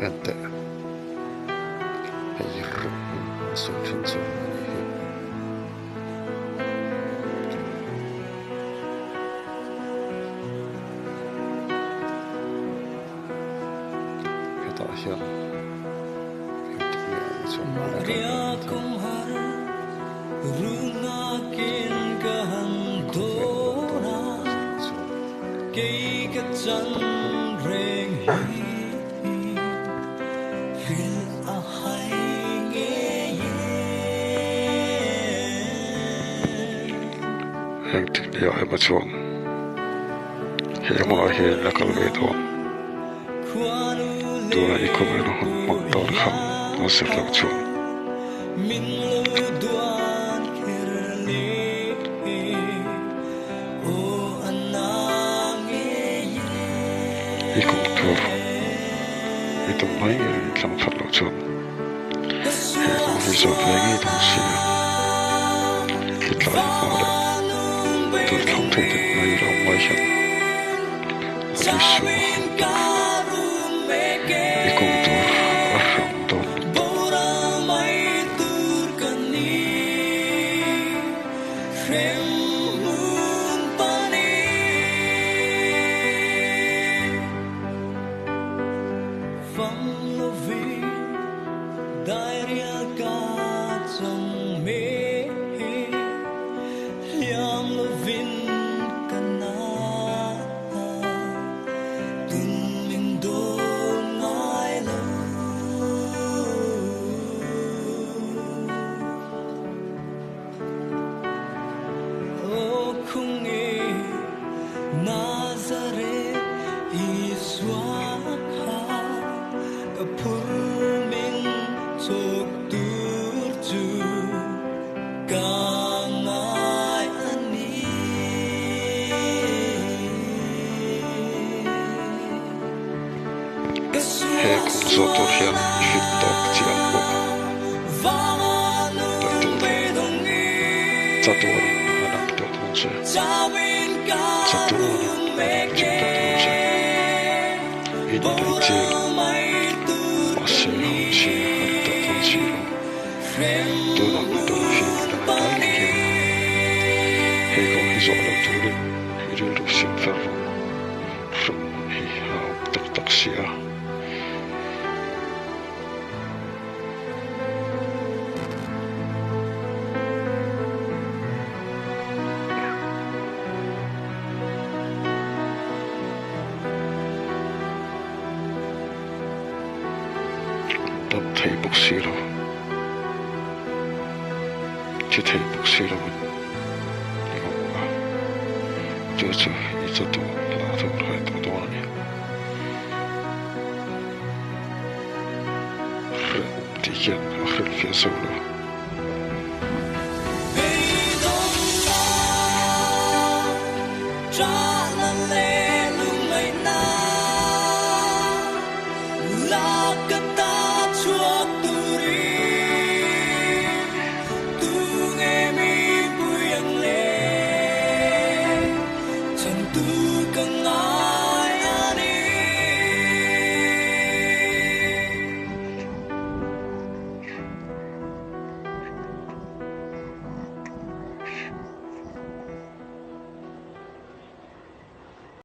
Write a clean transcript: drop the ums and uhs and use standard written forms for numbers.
En teh hei reuh hmun a sawi thin chu a nih hi. Hetah hian engtik nge a chuan a kal dawn a ni khawvel bawk dawn a ni chuan Engtik ni ah emaw chuan he hmunah hian la kal ve dawn. Tuna i khawvel hun hmang dan khan a zir loh chuan. I kawng tur i tum mai ngei in tlang that loh chuan he kawng hi zawh ve ngei dawn si a, i tlai hma leh tur thlang thei deuh mai lo mai hian a ti su a hun tur i kawng tur a hrang dawn lutuk. He kawng zawh tur hian i fit tawk chiang bawk ang. Chatuanin a dang tawh dawn che. Chatuanin a dang chim tawh dawn che. I ni daih chiang. Mahse hun chhia a ni tawh dawn si lo. Tunah i dawn fim i la ngai lai reng hian he kawng hi zawh loh turin i rilru sim fer rawh. Hremhmun hi a awm tak tak si a. Dam thei bawk si lo, thi thei bawk si lo in i awm a, chu chu i chatuan hla tur hai tawh dawn a ni. Hrehawm tih hian a hrilhfiah zo lo.